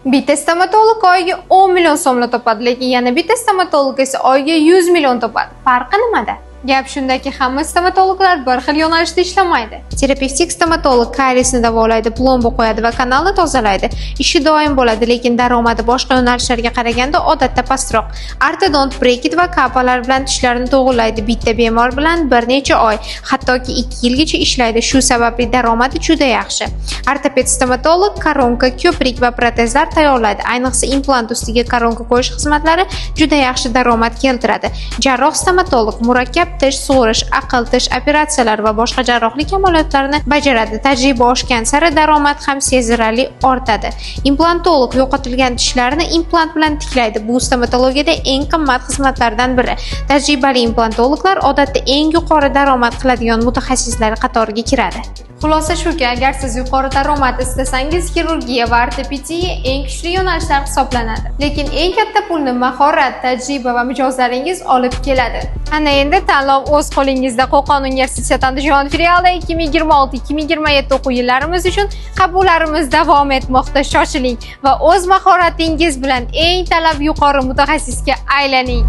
Bitta stomatolog oyiga 10 million so'mla topadi, lekin yana bitta stomatolog esa oyiga 100 million topadi. Farqi nimada? Gap shundaki, hamma stomatologlar bir xil yo'nalishda ishlamaydi. Terapevtik stomatolog kariesni davolaydi, plomba qo'yadi va kanalni tozalaydi. Ishi doim bo'ladi, lekin daromadi boshqa yo'nalishlarga qaraganda odatda pastroq. Ortodont breket va kapalar bilan tishlarni to'g'rilaydi. Bitta bemor bilan bir necha oy, hattoki 2 yilgacha ishlaydi. Shu sababli daromadi juda yaxshi. Ortoped stomatolog koronka, ko'prik va protezlar tayyorlaydi. Ayniqsa implant ustiga koronka qo'yish xizmatlari juda yaxshi daromad keltiradi. Jarroh stomatolog murakkab tish sug'urish, aql tish operatsiyalari va boshqa jarrohlik amaliyotlarini bajaradi. Tajriba oshgan sari daromad ham sezilarli ortadi. Implantolog yo'qotilgan tishlarni implant bilan tiklaydi. Bu stomatologiyada eng qimmat xizmatlardan biri. Tajribali implantologlar odatda eng yuqori daromad qiladigan mutaxassislar qatoriga kiradi. Xulosa shuki, agar siz yuqori daromad istasangiz, xirurgiya va ortopediya eng kuchli yo'nalishlar hisoblanadi. Lekin eng katta pulni mahorat, tajriba va mijozlaringiz olib keladi. Ana endi tanlov o'z qo'lingizda. Qo'qon universiteti Andijon filialida 2026-2027 o'quv yillarimiz uchun qabullarimiz davom etmoqda. Shoshiling va o'z mahoratingiz bilan eng talab yuqori mutaxassisga aylaning.